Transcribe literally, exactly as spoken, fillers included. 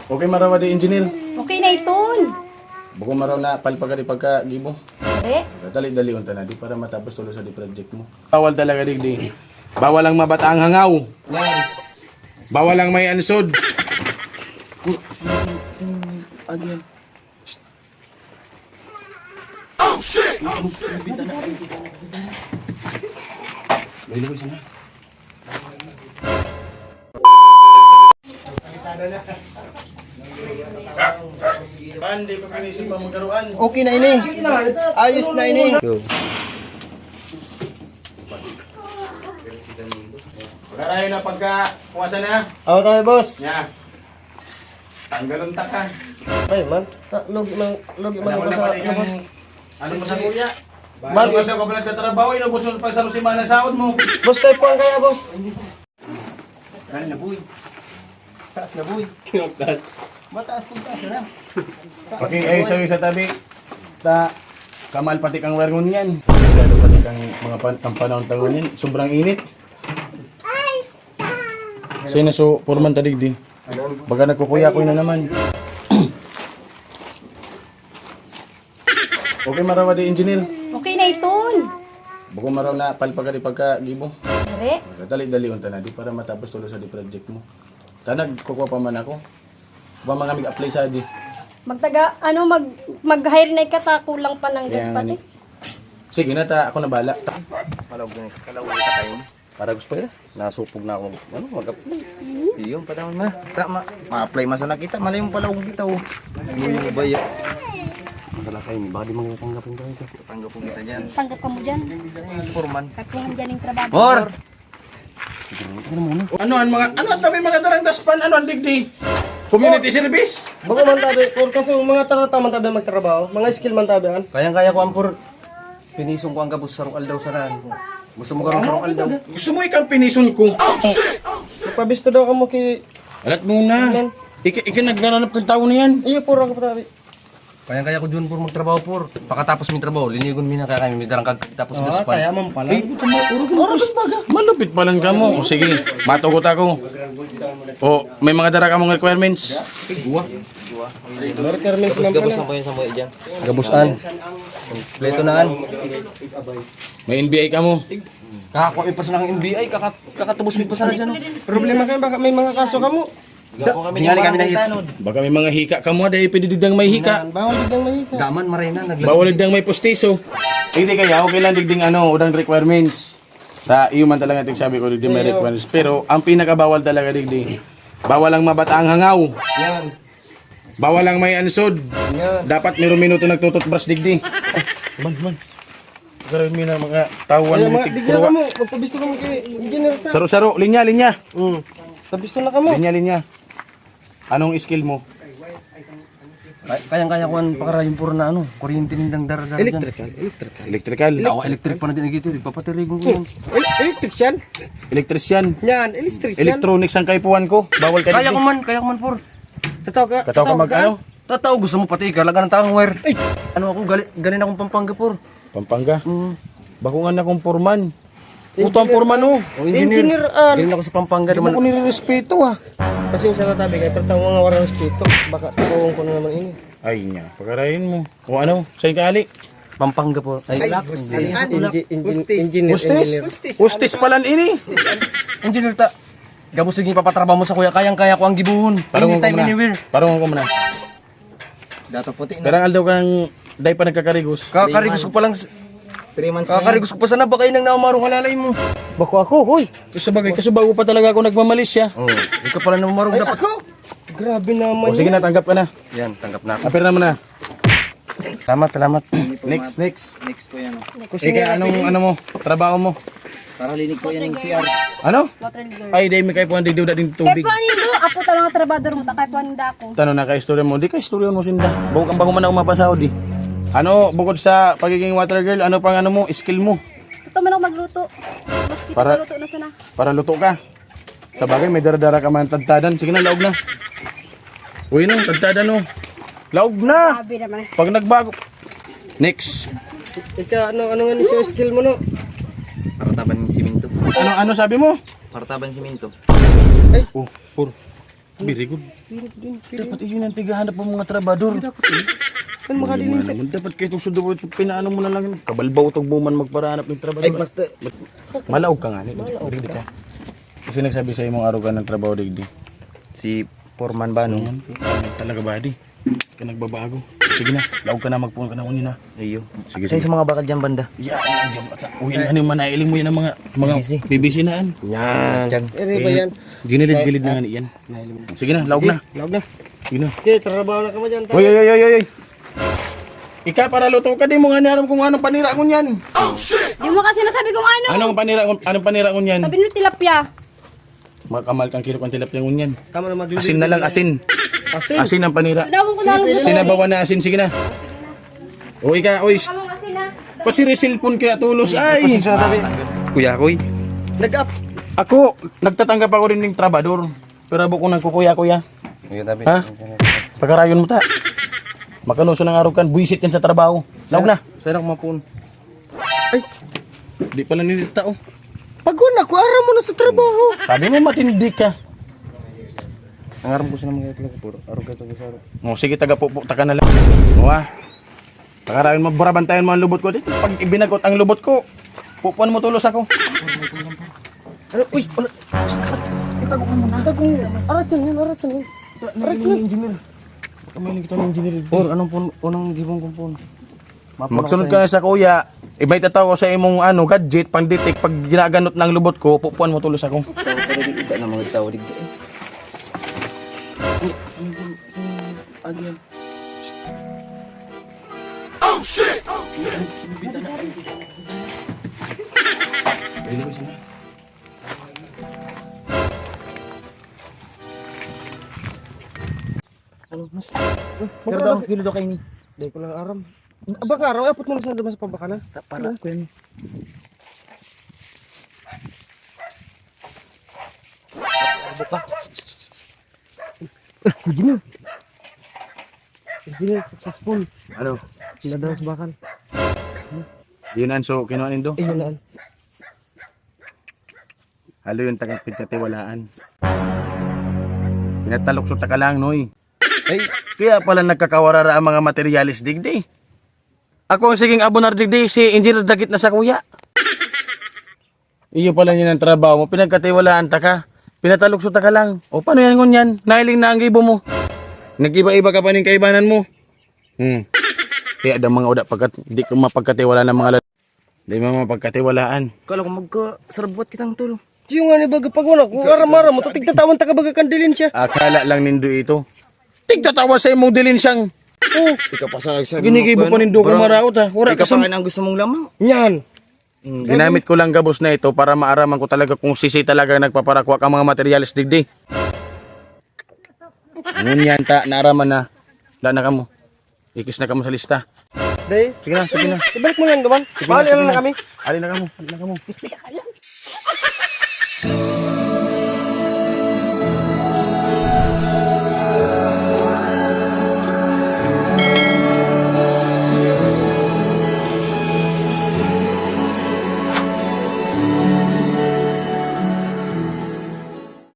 Okay, marawa di, engineer. Okay na iton. Bako maraw na palpaga di pagkagibo. Pare? Dali-dali unta na di para matapos tulos sa di project mo. Bawal talaga digdi. Bawal ang mabataang hangaw. Bawal ang may ansod. Again. Oh shit! Ano, ano, ano, ano, ano, ano, ano, ano, ano, ano, ano, Hindi pa pinisip ang magkaruan. Okay na ini. Ayos na ini. Magkarayo na pagka puwasa na. Awa tayo, boss. Nya. Tanggalon ta ka. Ay, man. Ah, lugi man, lugi man Ano ako na sa pati kang, ano, ano mo sa kuya? Bal- Ano ka daw ka pala nagtatrabaho, inubos mo pa sa simana sahod mo. Boss, kayo po ang kaya, boss. Dali na, boy. Taas na, boy. Kinagtas. Mataas kung taas na. Okay, ay, sa sa tabi. Ta, kamal pati kang wire ngunyan. Sigurado pati kang mga pan, kang panahon ta ngunyan. Sobrang init. Sino so, foreman ta digdi? Baga nagkukuya-kuya na naman. Okay, marawa di, engineer. Okay na iton. Bako maraw na palpaga di pagkagibo. Pare? Dali-dali unta na di para matapos tulos sa di project mo. Ta nagkukuha pa man ako. Ba mga mag-apply sa di. Magtaga, ano, mag, mag-hire na ka ta, kulang pa ng Kaya nga gagpati. ni. Sige na ta, ako na bala. Malawag na sa kalawag ka kayo. Para gusto pa yun. Nasupog na akong ano, mag-apply. Iyon pa daw na. Tama. Ma-apply man sana kita. Malay mo pala kung kita, oh. Yung ba yun? Ang dala kayo, baka di mga tanggapin kayo. Tanggap po kita dyan. Tanggap ka mo dyan. Yung si Foreman. Kakuhan dyan yung trabaho. Or! Ano muna? Ano ang mga, ano ang tabi mga darang daspan? Ano ang digdi? Community service? Bako man tabi, or kasi mga tarata man tabi magtrabaho, mga skill man tabi an. Kayang-kaya ko ampor pinisong ko ang gabos sarong aldaw sa ran. Gusto mo karong sarong aldaw? Gusto mo ikang pinison ko? Pabisto daw kamo ki Alat muna. Ayan. Ika, ika naghanap ng tao na yan. Iyo, puro ako patabi. Kayang-kaya ko dyan, por, magtrabaho, por. Pakatapos mi trabaho, linigon mi na kaya kami may darang kag tapos Ah, gaspan. kaya man pala. Eh, ito mo, puro ko Oras baga. Malupit pa lang kamo. O, sige, matugot ako. O, may mga dara kamong requirements? Tigwa. Merker Tapos mismo gabos pala. ang kuya sa mga dyan. Gabusan. Kompleto na an. May N B I kamo. Kakakuha mi pa sa nang N B I, kakat kakatubos mi pa sana dyan. Problema kayo, baka may mga kaso kamo. Tingali kami nahit. Baka may mga hika kamo, dahil pwede didang may hika. Yan, bawal didang may hika. Daman, maray na. Naglag- Bawal didang may pustiso. Hindi kaya, okay lang digding ano, udang requirements. Ta, iyo man talaga tig sabi ko digding may requirements. Pero ang pinakabawal talaga digding, bawal ang mabataang hangaw. Yan. Bawal ang may ansod. Yan. Dapat miro minuto nagtututbras digdi. Man, man. Garo mi na mga tawon Ay, mo mga, tig digyan kamo. Magpabisto kamo kay engineer ta. Saro-saro, linya, linya. Mm. Pabisto na kamo. Linya, linya. Anong skill mo? Kay- Kayang-kaya ko ang pakarayon puro na ano, kuryente nindang dara-dara dyan. Electrical, electrical. Electrical. Awa, electric pa na din ito. Ipapatirigon ko yan. El- electrician? Electrician. Yan, electrician. Electronics ang kaipuhan ko. Bawal ka Kaya ko dito. man, kaya ko man, por. Tataw ka? Kataw ka mag ano? Tataw, gusto mo pati ikaw, laga ng tawang wire. Ay! Ano ako, gali, gali na akong Pampanga, por. Pampanga? Mm. Bakungan na kong porman. Puto ang porman, oh. O, engineer. Engineer, ah. Galing ako sa Pampanga Di mo naman. ko nire-respeto, ah. Pasensya na tabi kay pero tawang nga walang respeto. Baka tawang ko na naman ini. Ay niya, pagkarahin mo. O ano, saan ka ali? Pampanga po. Ay, Ay, Black. Engineer. Engi- engi- Hostis. Engineer, Hostis? engineer. Hostis pala ini. Engineer ta. Gabos sige papatrabaho mo sa kuya. Kayang-kaya ko ang gibuhon. Parang ko Anytime, muna. Anywhere. Parang ko muna. Dato puti na. Perang aldaw kang day pa nagkakarigos. Kakarigos ko pa lang. Three months na. Kakarigos ko pa sana baka inang na marong halalay mo. Bako ako, hoy. Sa bagay, kasi bago pa talaga ako nagmamalisya. Oh, ikaw pala na marong Ay, dapat. Ako? Grabe naman. O sige na, tanggap ka na. Yan, tanggap na ako. Apir na mo na. Salamat, salamat. Next, next. Next po yan. Ika, anong ano mo? Trabaho mo? Para linig po yan yung C R. Ano? Ay, dahil may kaipuhan di duda din tubig. Kaipuhan nindo, apo ta mga trabador mo, ta kaipuhan ninda ako. Tano na ka istorya mo, di ka istorya mo sinda. Bawag ang bago man ako mapasahod eh. Ano, bukod sa pagiging water girl, ano pang ano mo, skill mo? Ito man ako magluto. Mas kita Para- luto na sana. Para luto ka. Sa bagay, may dara-dara ka man tadtadan. Sige na, laog na. Uy, no, tadtadan, no. Laog na! Grabe naman. Pag nagbago. Next. Ika, ano, ano nga ni siya skill mo, no? Parataban ng siminto. Ano, ano sabi mo? Parataban ng siminto. Oh, puro. Very good. Dapat iyon ang tighahanap ng mga trabador. Dapat yun. Kan Hindi makadiling man siya. naman. Dapat kayo itong sundo, pinaano mo na lang yun. Kabalbaw tog mo man magparahanap ng trabador. Ay, basta. Malaog ka nga, ni. Malaog Digdi ka. ka. Kasi nagsabi sa imong arugan ng trabaho, digdi. Si Foreman ba, no? Yan. Talaga ba, di? Ka nagbabago. Sige na, laog ka na, magpuon ka na kunin na. Iyo. Sige, Sa sige. sa mga bakal dyan, banda. Yan, yan, yan. Uy, ano yung manailing mo yan ang mga, mga P V C. P V C na yan. Yan. Diyan. Ere ba Eh, yan? ginilid-gilid na Eh, nga yan. Sige na, laog na. Laog na. Sige na. Okay, trabaho na kamo dyan, Uy, uy, uy, uy, uy. Ika, para luto ka, di mo nga niaram kung anong panira ko niyan. Di mo kasi nasabi kung ano. Anong panira, anong panira ko niyan? Sabi nila tilapia. Makamal kang kilo kang tilapia ngunyan. Tama na, magluluto Asin na lang, na. asin. Asin? Asin ang panira. Tinawag ko na lang Sige, gusto. Sinabawan na asin, sige na. O ika, oy. Kamang asin na. Pasiri cellphone kaya tulos, ay. Pasensya na, tabi. Kuya Koy. Nag-up. Ako, nagtatanggap ako rin ng trabador. Pero abo ko nagkukuya-kuya. Kuya, tabi. Ha? Pagkarayon mo ta. Makanuso ng araw kan, buwisit yan sa trabaho. Laog na. Saan ako mapuon? Ay! Di pala nilita, oh. Pagod na ko, aram mo na sa trabaho. Sabi mo, matindi ka. Ang aram ko sa mga talaga, puro araw ka talaga sa araw. Oh, sige, taga-pupo, taka na lang. Oh, ah. Taka na, maburabantayan mo ang lubot ko. Dito, pag ibinagot ang lubot ko, pupuan mo tulos ako. Ano? Uy! Ano? Itago mo muna. Itago mo. Arat yan, yun, arat yan, yun. Arat yan. Engineer. Baka may nakita ng engineer. Or, anong pun-, unang gibong kumpon? Magsunod ka na sa kuya, eh, may tataw ko sa imong, ano, gadget, pang-detect, pag ginaganot ng lubot ko, pupuan mo tulos ako. Tao pa rin, ita na mga tao, digdi, eh. Ano, ano, ano, ano, ano, ano, Oh, shit! Ano, ano, ano, ano, ano, ano, Ano, mas, Pero daw, kilo daw kayo ni. Dahil ko lang aram. Baka araw, apot mo na sa labas sa pabakalan. Para ko yun. Buka. Engineer. Engineer, successful. Ano? Sila daw sa bakal. Yun ang so, kinuha nindo? Ayun lang. Halo yung taga-, pagkatiwalaan. Pinatalukso ta ka lang, Noy. Ay, kaya pala nagkakawarara ang mga materyales digdi. Ako ang siging abonar digdi, si Engineer Dagit na sa kuya. Iyo pala niyan ang trabaho mo, pinagkatiwalaan ta ka. Pinatalukso ta ka lang. O, paano yan ngunyan? Nailing na ang gibo mo. Nag-iba-iba ka pa ning kaibanan mo. Hmm. Kaya daw mga uda pagkat, di ko mapagkatiwala ng mga lal-, di mo mapagkatiwalaan. Kala ko magkasarabwat kitang tol. Yung nga ni baga pag wala ko, Ikaw, aram-aram mo, ikaw tatig tatawan ta ka baga kan dilin siya. Akala lang nindo ito. Tigtatawa sa imong dilin siyang Oh, Ikaw pa sa nagsabi ginigibo mo, ko nindo kung bro. maraot, ha? Wala Ikaw pa kasing nga ang gusto mong lamang. Yan. Mm. Ginamit ko lang gabos na ito para maaraman ko talaga kung sisi talaga nagpaparakwa ka mga materyales digdi. Ngunyan ta, naaraman na. Wala na kamo. Ikis na kamo sa lista. Day, Sige na, sige na. Ibalik mo lang naman. Sige Bali na, sige lang na na. kami. Ali na kamo, ali na kamo.